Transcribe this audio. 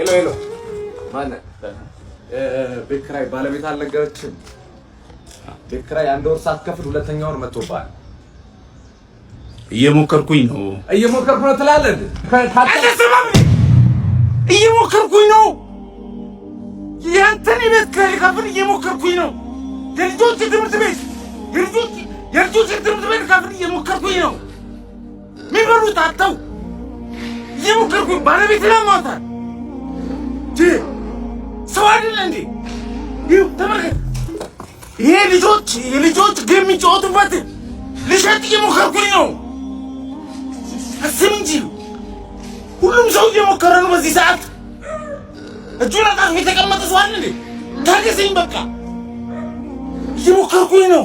Hello hello፣ ማነህ? ቤት ኪራይ ባለቤት አልነገረችም። ቤት ኪራይ አንድ ወር ሳትከፍል ሁለተኛ ወር መጥቶብሃል። እየሞከርኩኝ ነው። እየሞከርኩ ነው ትላለህ እንዴ? እየሞከርኩኝ ነው። ያንተን የቤት ኪራይ ልከፍል እየሞከርኩኝ ነው። የልጆች ትምህርት ቤት የልጆች ትምህርት ቤት ልከፍል እየሞከርኩኝ ነው። የሚበሉት አጥተው እየሞከርኩኝ፣ ባለቤት ለማታል ሰው አይደለ እንዴ? ይኸው ተመልከት። ይሄ ልጆች የልጆች game የሚጫወቱበት ልሸጥ እየሞከርኩኝ ነው። አስብ እንጂ፣ ሁሉም ሰው እየሞከረ ነው በዚህ ሰዓት። እጁን አጣጥፎ የተቀመጠ ሰው አለ እንዴ? ታገሰኝ በቃ፣ እየሞከርኩኝ ነው።